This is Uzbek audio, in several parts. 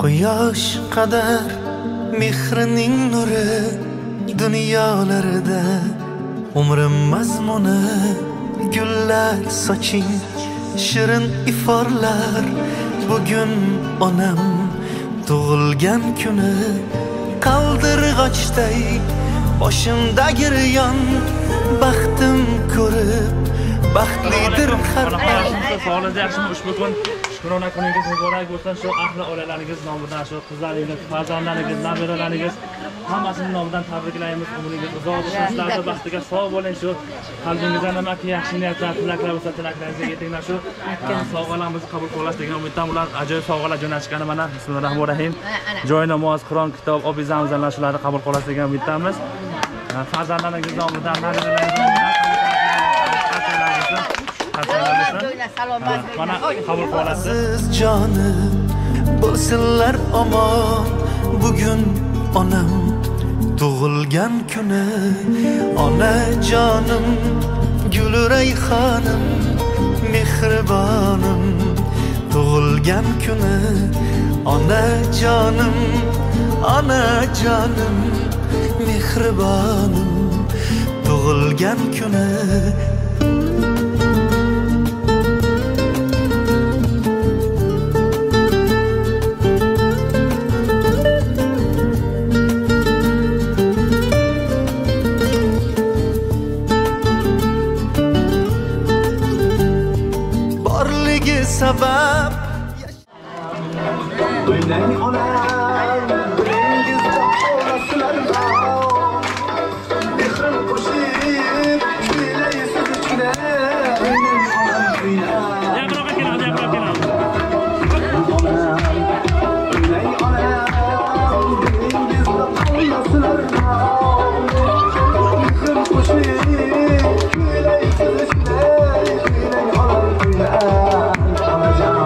Quyosh qadar mehrining nuri dunyolarda umrim mazmuni gullar soching shirin iforlar bugun onam tug'ilgan kuni qaldirg'ochday boshimda giryon baxtim ko'rib baxtlidir har on. Sog'ligingiz yaxshimi? Ushbu kun shukrona kuningiz muborak bo'lsin. Shu ahli oilalaringiz nomidan, shu qizlaringiz, farzandlaringiz, nabiralaringiz hammasini nomidan tabriklaymiz. Umringiz uzoq bo'lsin, sizlarning baxtiga sog' bo'ling. Shu qalbingizda nimaki yaxshi niyatlar, tilaklar bo'lsa, tilaklaringizga yetinglar. Shu sovg'alarimizni qabul qilasiz degan umiddan ular ajoyib sovg'alar jo'natishgani mana bismillahir-rohmanir-rohim. Joy namoz, Qur'on, kitob, obi zamzamlar shularni qabul qilasiz degan umiddamiz. Farzandlaringiz nomidan, nabiralaringiz nomidan mana qabul qilasiz. Jonim bo'lsinlar omon bugun onam tug'ilgan kuni onajonim gul rayhonim mehribonim tug'ilgan kuni onajonim onajonim mehribonim tug'ilgan kuni. Sabab o'ynang onam bilingizda olasizlar mehrim qo'shib kuylaysiz ichida o'ynang onam o'ynang yaqinroqqa kelamiz, yaqinroqqa kelamiz. O'ynang onam bilingizda olasizlar mehrim qo'shib kuylaysiz ichida o'ynang onam o'ynang. Onajon.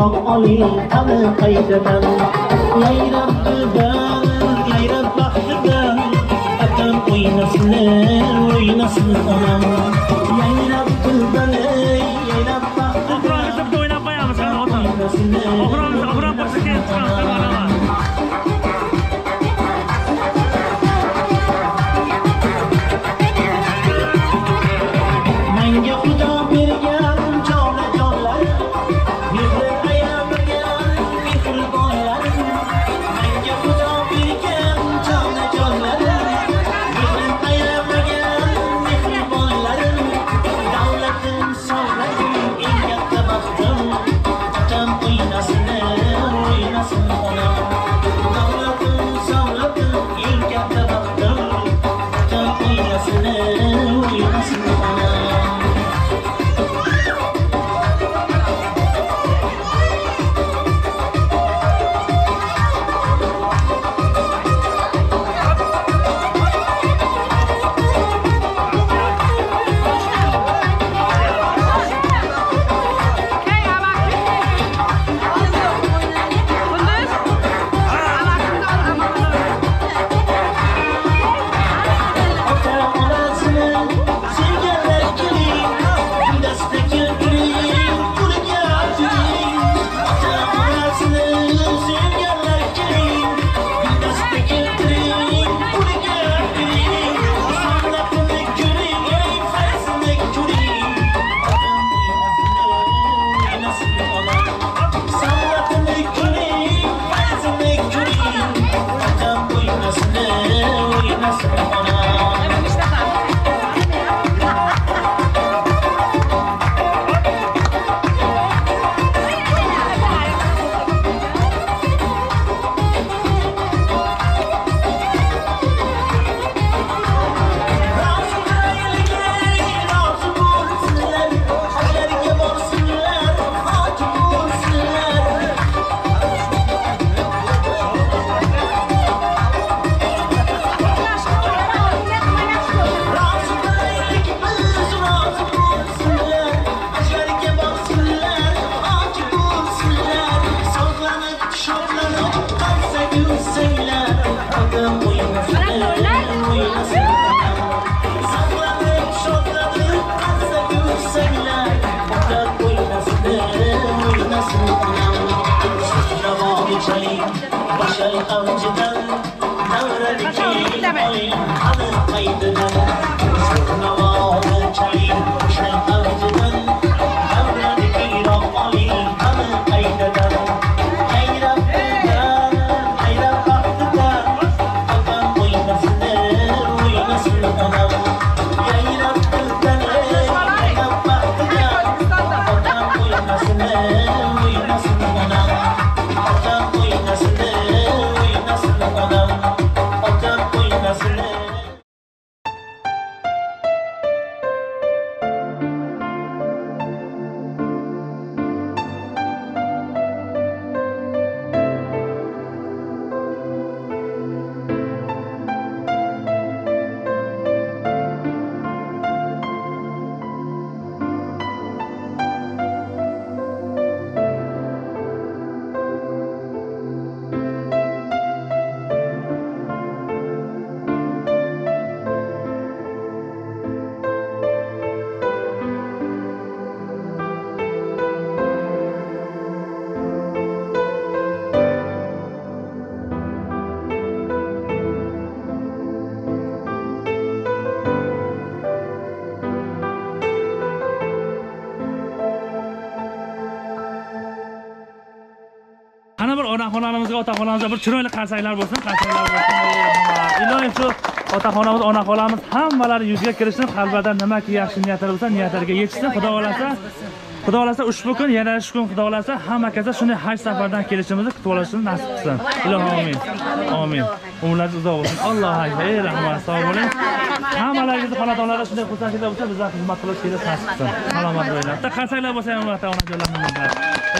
keyinroq oling qani qaytadan. Yayrab dildan, yayrab baxtidan, otam o'ynasin, o'ynasin onam. Yayrab dildan, yayrab baxtidan. Oxirgi bitta o'ynab qo'yamiz, qani otam. Oxirgi qo'shiq keyin chiqamiz, marhamat. Menga Xudo bergan jonajonlarim, mehri ayamagan mehribonlarim. Menga Xudo bergan jonajonlarim, mehri ayamagan mehribonlarim. Davlatim, savlatim, eng katta baxtim, otam o'ynasin, o'ynasin onam. Davlatim, savlatim, eng katta baxtim, otam o'ynasin, o'ynasin onam. Onaxonalarimizga, otaxonalarimizga bir chiroyli qarsaklar bo'lsin, qarsaklar bo'lsin. Iloyim shu otaxonamiz, onaxonamiz hammalari yuzga kirishsin, qalblarida nimaki yaxshi niyatlar bo'lsa, niyatlariga yetishsin. Xudo xolasa, Xudo xolasa ushbu kun, yana shu kun Xudo xolasa hamma kaza shunday haj safardan kelishimizni kutib olishimizni nasib qilsin. Ilohim amin. Amin. Umrlaringiz uzoq bo'lsin. Allohu akbar. Ey rahmat, sog' bo'ling. Hammalaringizni xonadonlarda shunday xursandchiliklar bo'lsa, bizlar xizmat qilish kerak nasib qilsin. Salomat bo'linglar. Bitta qarsaklar bo'lsa ham ota-onajonlarimizga.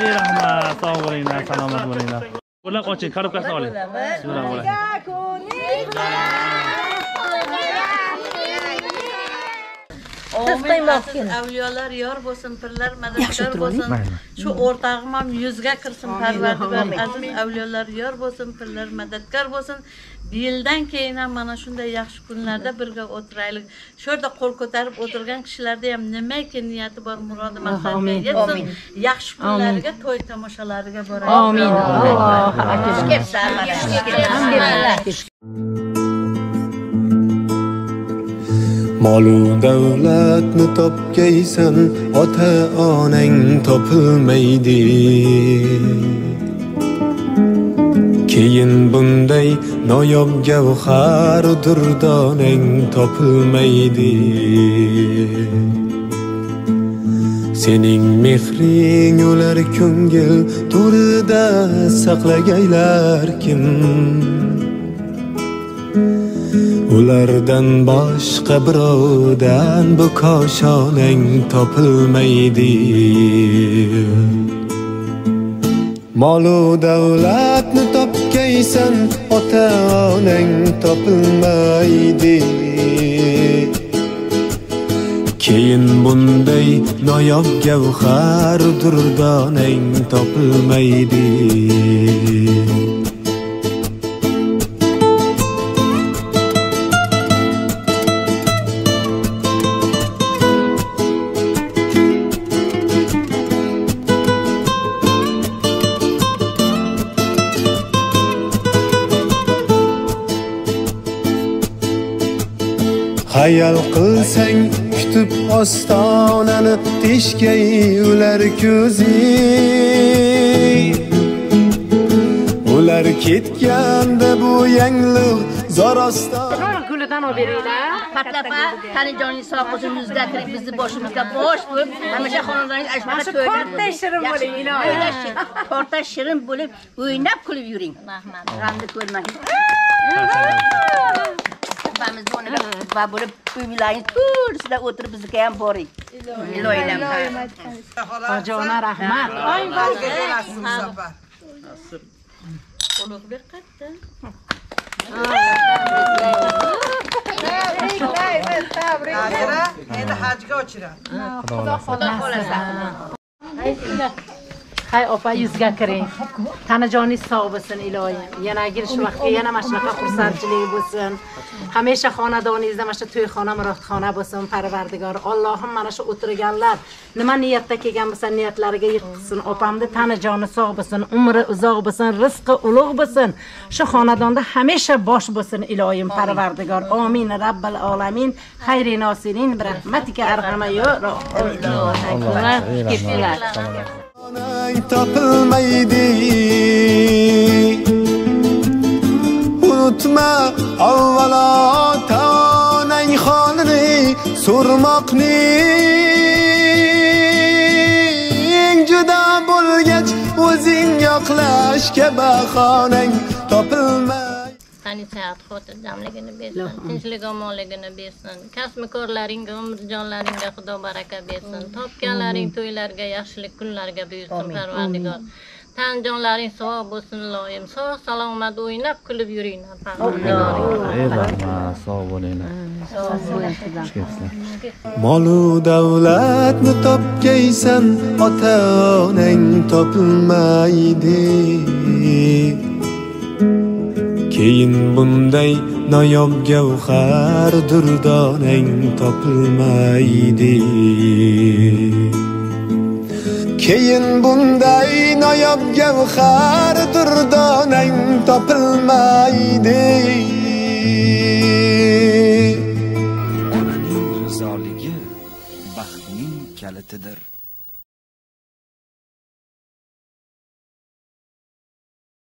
Ey rahmat, sog' bo'linglar, salomat bo'linglar. Bular oching, korobkasini oling. Bismillah bo'ling. Amin. Avliyolar yor bo'lsin, pirlar madadkor bo'lsin. Shu o'rtog'im ham yuzga kirsin, Parvardigor. Aziz avliyolar yor bo'lsin, pirlar madadkor bo'lsin. Yildan keyin ham mana shunday yaxshi kunlarda birga o'tiraylik. Shu yerda qo'l ko'tarib o'tirgan kishilarda ham nimaki niyati bor, murodi maqsadiga yetsin. Yaxshi kunlarga, to'y tomoshalariga boraylik. Amin. Allohu akbar. Molu davlatni topgaysan, ota onang topilmaydi. Keyin bunday noyob gavhar durdonang topilmaydi. Sening mehring ular ko'ngil to'rida saqlagaylar kim? Ulardan boshqa birovdan bu koshonang topilmaydi. Molu davlatni topgaysan, ota onang topilmaydi. Keyin bunday noyob gavhar durdonang topilmaydi. Hayal qilsang kutib ostonani teshkay ular ko'zi. Ular ketganda bu yangliq zor oston. Gulidan olib beringlar. Patlapa, tani joningiz sog' bo'lsin, yuzga kiring, bizni boshimizga bosh bo'lib, hamisha xonadoningiz ashuna to'ylar. Torta shirin bo'ling, iloyim. Torta shirin bo'lib, o'ynab kulib yuring. Rahmat. G'amni ko'rmang. Opamiz va bo'lib uylaringiz to'g'risida o'tirib bizga ham boring. Iloyim. Hojona rahmat. Ulug'bek qaytdi. Tabriklaymiz, tabriklaymiz. Endi hajga o'chiradi. Xudo xolasa. Hay opa yuzga kiring. Tanajoningiz sog' bo'lsin iloyim. Yana shu vaqtga yana mana shunaqa xursandchilik bo'lsin. Hamisha xonadoningizda mana shu to'yxona, murodxona bo'lsin Parvardigor. Allohim mana shu o'tirganlar nima niyatda kelgan bo'lsa niyatlariga yetsin. Opamni tanajoni sog' bo'lsin, umri uzoq bo'lsin, rizqi ulug' bo'lsin. Shu xonadonda hamisha bosh bo'lsin iloyim Parvardigor. Amin Robbil alamin. Xayri nosirin bi rahmatika arhamar rohimlar. Onang topilmaydi. Unutma avvalo ota onang holini so'rmoqning juda bo'lgach o'zing yoqlashga bahonang topilmay. Tani sihat xotirjamligini bersin, tinchlik omonligini bersin. Kasb korlaringga, umrjonlaringga Xudo baraka bersin. Topganlaring to'ylarga, yaxshilik kunlarga buyursin Parvardigor. Tan jonlaring sog' bo'lsin iloyim. Sog' salomat o'ynab kulib yuringlar Parvardigor. Ey rahmat, sog' bo'linglar. Molu davlatni topgaysan, ota onang topilmaydi. Keyin bunday noyob gavhar durdonang topilmaydi. Keyin bunday noyob gavhar durdonang topilmaydi. Onaning rizoligi baxtning kalitidir.